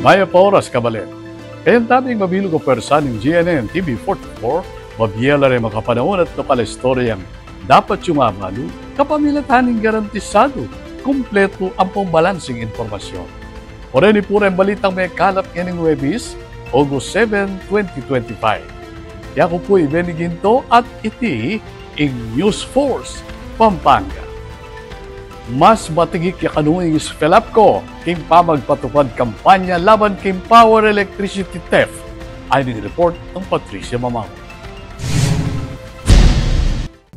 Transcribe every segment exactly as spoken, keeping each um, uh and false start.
Mayap a oras, kabalen. Kayang taming mabilug a pwersa ning G N N T V forty-four, mabie la reng makapanaun at lokal a istoryang dapat yung mabalu, kapamilatan ning garantisadu, kumpletu ampong balansing impormasyon. O reni pu reng balitang mekalap ngening Huwebes, August seven, twenty twenty-five. Yaku pu i Benny Ginto at iti ing News Force Pampanga. Mas matigik ya kanu ing SFELAPCO king pamagpatupad kampanya laban king power electricity theft. Ayni ing report nang Patricia Mamang.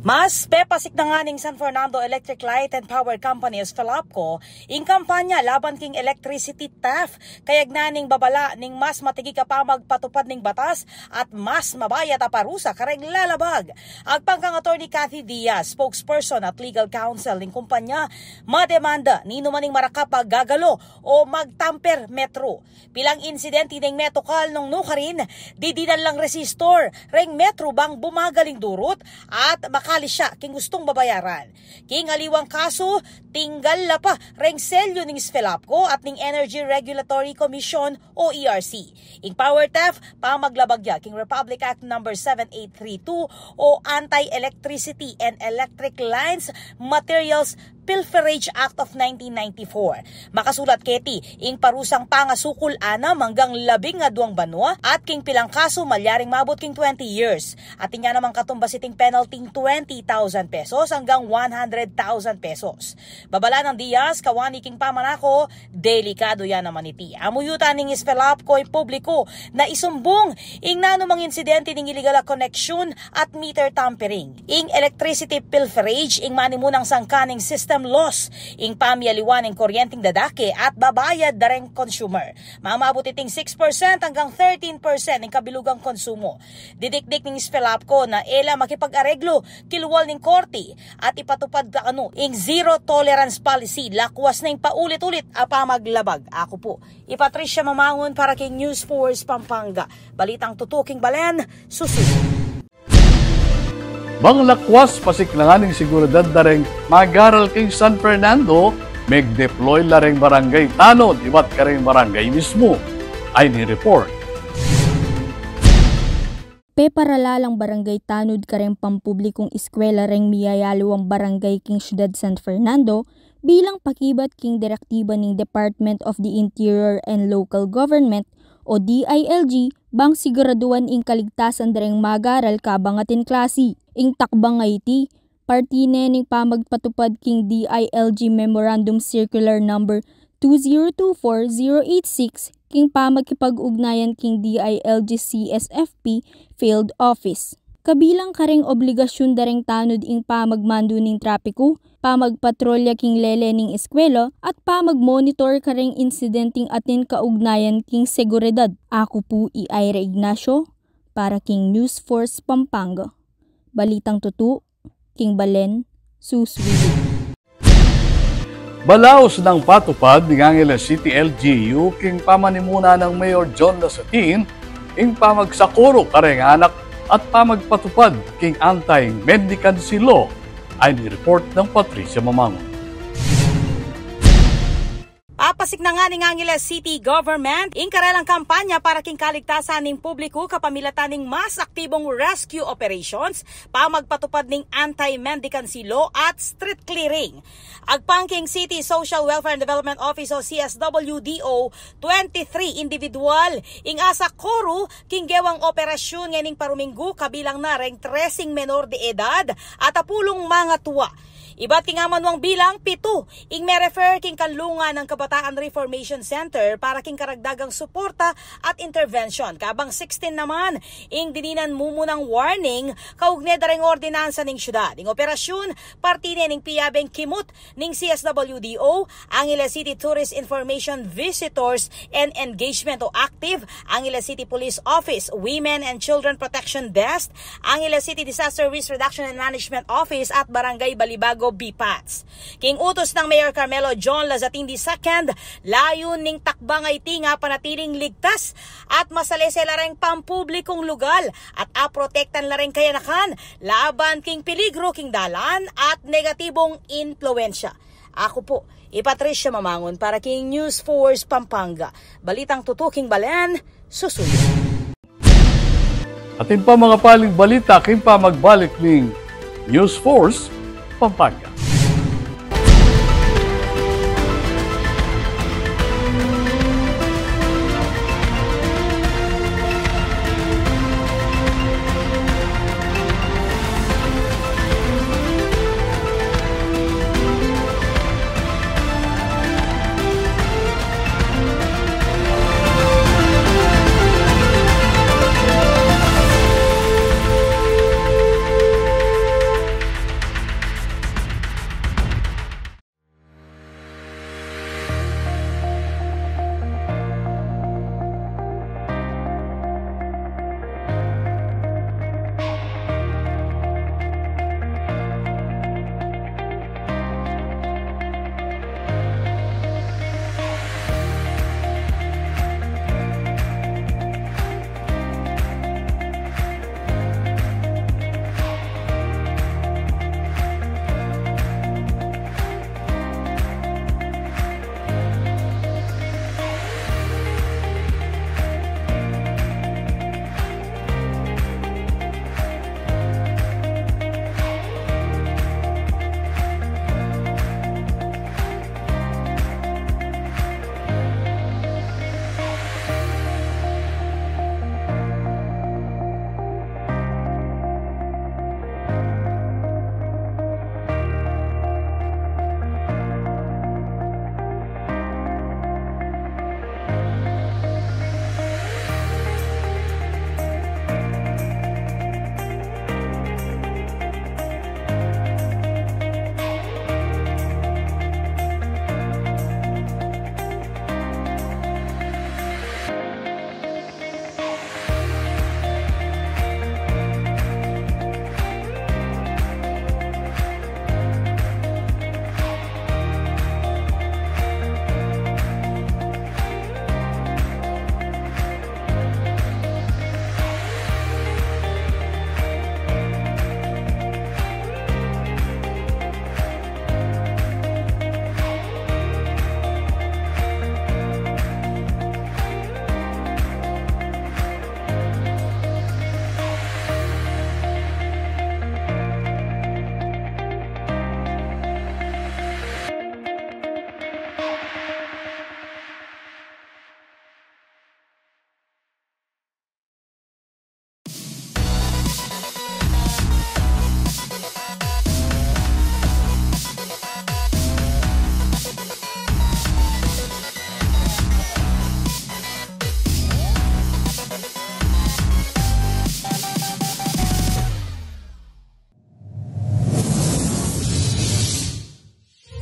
Mas pepasik na ngana ning San Fernando Electric Light and Power Company, SFELAPCO, ing kampanya laban king electricity theft, kayagnan ning babala ning mas matigik a pamagpatupad ning batas at mas mabayat a parusa kareng lalabag. Agpang kang Attorney Cathy Diaz, spokesperson at legal counsel ning kumpanya, mademanda ninu man ing marakap a gagalo o magtamper metro. Pilang insidente deng metukal nung nukarin, didinan lang resistor reng metro bang bumagal ing durut at makalis ya king ustung babayaran. King aliwang kasu, tinggal la pa reng selyo ning SFELAPCO at ning Energy Regulatory Commission o E R C. Ing power theft, pamaglabag ya king Republic Act number seven eight three two o Anti-Electricity and Electric Lines Materials Pilferage Act of nineteen ninety-four. Makasulat keti ing parusang pangasukul anam anggang labing aduang banua at king pilang kasu malyaring mabut king twenty years. At inya namang katumbas iting penalty twenty thousand pesos anggang one hundred thousand pesos. Babala nang Diaz, kawani king pamanako, delikadu ya naman iti. Amuyutan ning SFELAPCO ing publiku na isumbung ing nanumang insidente ning iligal a koneksyon at meter tampering. Ing electricity pilferage ing manimunang sangka ning system loss, ing pamialiwan ning kuryenteng dadake at babayad da reng consumer. Mamabut iting six percent anggang thirteen percent ing kabilugang konsumo. Didikdik ning SFELAPCO na e la makipag-areglu kilwal ning korte at ipatupad kanu ing zero tolerance policy lakwas na ing paulit-ulit a pamaglabag. Aku pu i Patricia Mamangun para king News Force Pampanga. Balitang tutuking balen, susu. Bang lakwas pasik na ngana ning seguridad da reng mag-aral king San Fernando, meg-deploy la reng barangay tanod ibat kareng barangay mismu. Ayni ing report. Peparala lang barangay tanod kareng pampublikung eskwela reng miyayaliwang barangay king Syudad San Fernando bilang pakibat king direktiba ning Department of the Interior and Local Government o D I L G bang siguraduan ing kaligtasan da reng mag-aral kabang atin klasi. Ing takbang a iti, parti ne ning pamagpatupad king D I L G Memorandum Circular Number two zero two four zero eight six king pamagkipag-ugnayan king D I L G C S F P Field Office. Kabilang kareng obligasyun da reng tanod ing pamagmandu ning trapiku, pamagpatrolya king lele ning eskwela, at pamagmonitor kareng insidenteng atin kaugnayan king seguridad. Aku pu i Ira Ignacio para king News Force Pampanga. Balitang tutu, king balen, susuyu. Balaus nang patupad ning Angeles City L G U king pamanimuna nang Mayor John Lasatin ing pamagsakuru kareng anak at pamagpatupad king anti-mendicancy law. Ayni ing report nang Patricia Mamangun. Papasik na ngana ning Angeles City Government ing karelang kampanya para king kaligtasan ning publiku kapamilatan ning mas aktibong rescue operations, pamagpatupad ning anti-mendicancy law at street clearing. Agpang king City Social Welfare and Development Office o C S W D O twenty-three individual ing asakuru king gewang operasyun ngening paruminggu, kabilang na reng treseng menor de edad at apulung mangatua. Ibat king amanuang bilang, pitu ing me-refer king Kanlungan nang Kabataan Reformation Center para king karagdagang suporta at intervention, kabang sixteen naman ing dininan mumunang warning kaugne da reng ordinansa ning syudad. Ing operasyun, parti ne ning piyabeng kimut ning C S W D O, Angeles City Tourist Information, Visitors and Engagement o ACTIV, Angeles City Police Office, Women and Children Protection Desk, Angeles City Disaster Risk Reduction and Management Office at Barangay Balibago B PATS. King utus nang Mayor Carmelo John Lazatin the second, layun ning takbang a iti nga panatiling ligtas at masalese la reng pampublikung lugal at aprotektan la reng kayanakan laban king peligru king dalan at negatibung impluwensya. Aku pu I Patricia Mamangun para king News Force Pampanga. Balitang tutuking balen, susuyu. Atin pa manga paling balita king pamagbalik ning News Force Pampanga.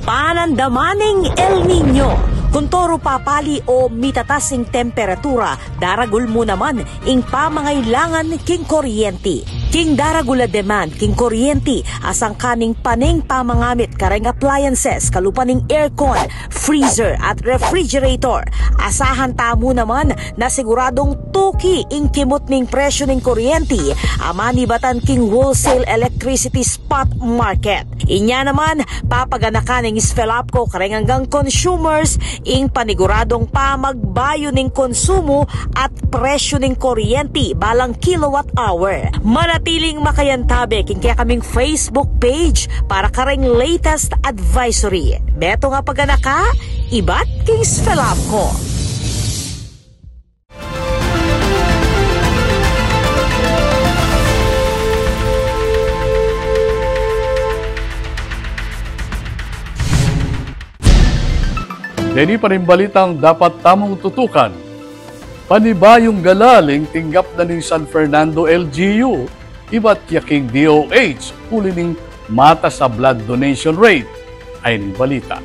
Panandaman ning El Niño. Kuntoru papali o mitatas ing temperatura, daragul mu naman ing pamangailangan king kuryenti. King daragul a demand king kuryenti, asangkan ning pane ing pamangamit kareng appliances, kalupa ning aircon, freezer at refrigerator. Asahan tamu naman na siguradung tuki ing kimut ning presyu ning kuryenti a manibatan king wholesale electricity spot market. Inya naman, papaganakan ning SFELAPCO kareng anggang consumers ing paniguradung pamagbayu ning konsumu at presyu ning kuryenti balang kilowatt hour. Manatiling makayantabe king kekaming Facebook page para kareng latest advisory. Metung a paganaka, ibat king SFELAPCO. Deni pa ring balitang dapat tamung tutukan. Panibayung galaling tinggap na ning San Fernando L G U, ibat ya king D O H, uli ning matas a blood donation rate. Ay ning balita.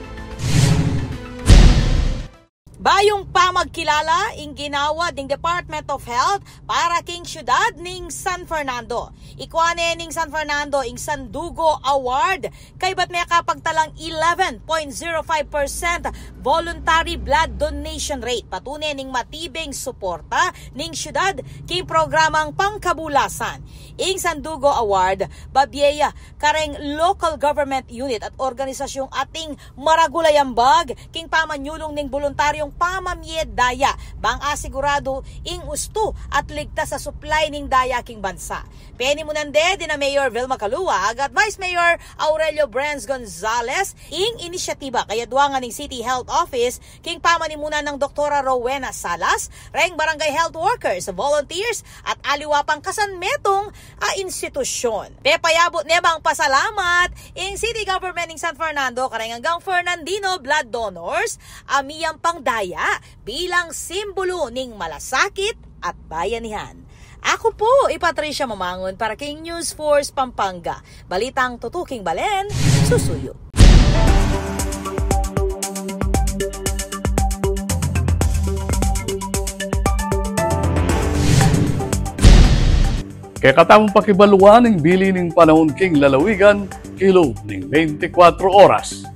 Bayung pamagkilala ing ginawa ding Department of Health para king siyudad ning San Fernando. Ikua ne ning San Fernando ing Sandugo Award kaybat mekapagtalang eleven point zero five percent voluntary blood donation rate. Patune ning matibeng suporta ning siyudad king programang pangkabulasan. Ing Sandugo Award babie ya kareng local government unit at organisasyung ating maragul a ambag king pamanyulung ning boluntaryung pamamie daya bang asiguradu ing ustu at ligtas a supply ning daya king bansa. Penimunan de dina Mayor Vilma Caluag at Vice Mayor Aurelio Brens Gonzales ing inisyatiba kayaduangan ning City Health Office king pamanimunan nang Doktora Rowena Salas, reng barangay health workers, volunteers, at aliwa pang kasanmetung a institusyun. Pepayabut ne mang pasalamat ing City Government ning San Fernando kareng anggang Fernandino blood donors a miyampang daya bilang simbulu ning malasakit at bayanihan. Aku pu i Patricia Mamangun para king News Force Pampanga. Balitang tutuking balen, susuyu. Kekatamung pakibaluan ing bili ning panaun king lalawigan kilub ning bente kwatro oras.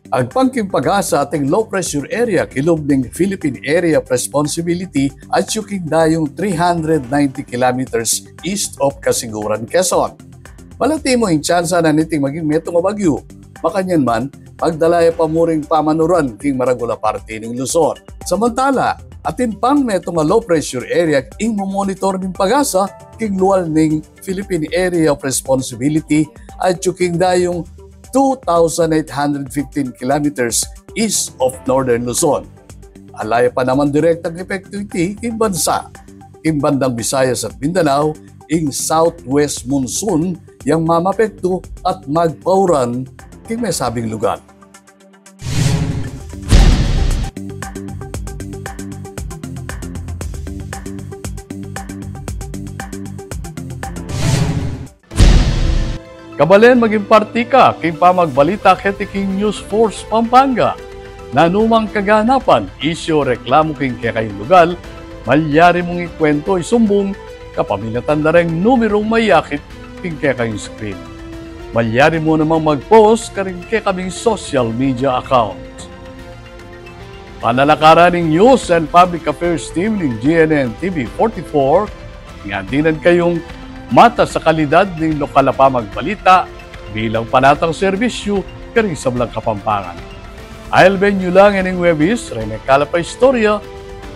Agpang king PAGASA ating low pressure area kilub ning Philippine Area of Responsibility atyu king dayung three hundred ninety kilometers east of Casiguran, Quezon. Malati mu ing tsansa na niting maging metung a bagyu, makanyan man, magdala ya pa mu ring pamanuran king maragul a parti ning Luzon. Samantala, atin pang metung a low pressure area ing mumonitor ning PAGASA king lual ning Philippine Area of Responsibility atyu king dayung two thousand eight hundred fifteen kilometers east of northern Luzon. Ala ya pa naman direktang epektu iti king bansa. King bandang Visayas at Mindanao, ing southwest monsoon yang mamapektu at magpauran king mesabing lugar. Kabalen, maging parti ka king pamagbalita keti king News Force Pampanga. Nanumang kaganapan, isyu o reklamu king kekayung lugal, malyari mung ikuwentu, isumbung, kapamilatan da reng numerung mayakit king kekayung screen. Malyari mu namang mag-post karing kekaming social media account. Panalakaran ning News and Public Affairs Team ning G N N T V forty-four, ing adinan kayung matas a kalidad ning lokal a pamagbalita bilang panatang serbisyu karing sablang Kapampangan. Alben yu la ngening Huwebes, reng mekalap a istorya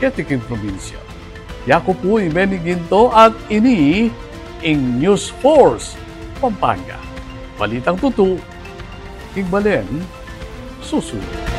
keti king probinsya. Yaku pu i Benny Ginto at ini ing News Force Pampanga. Balitang tutu, king balen, susunod.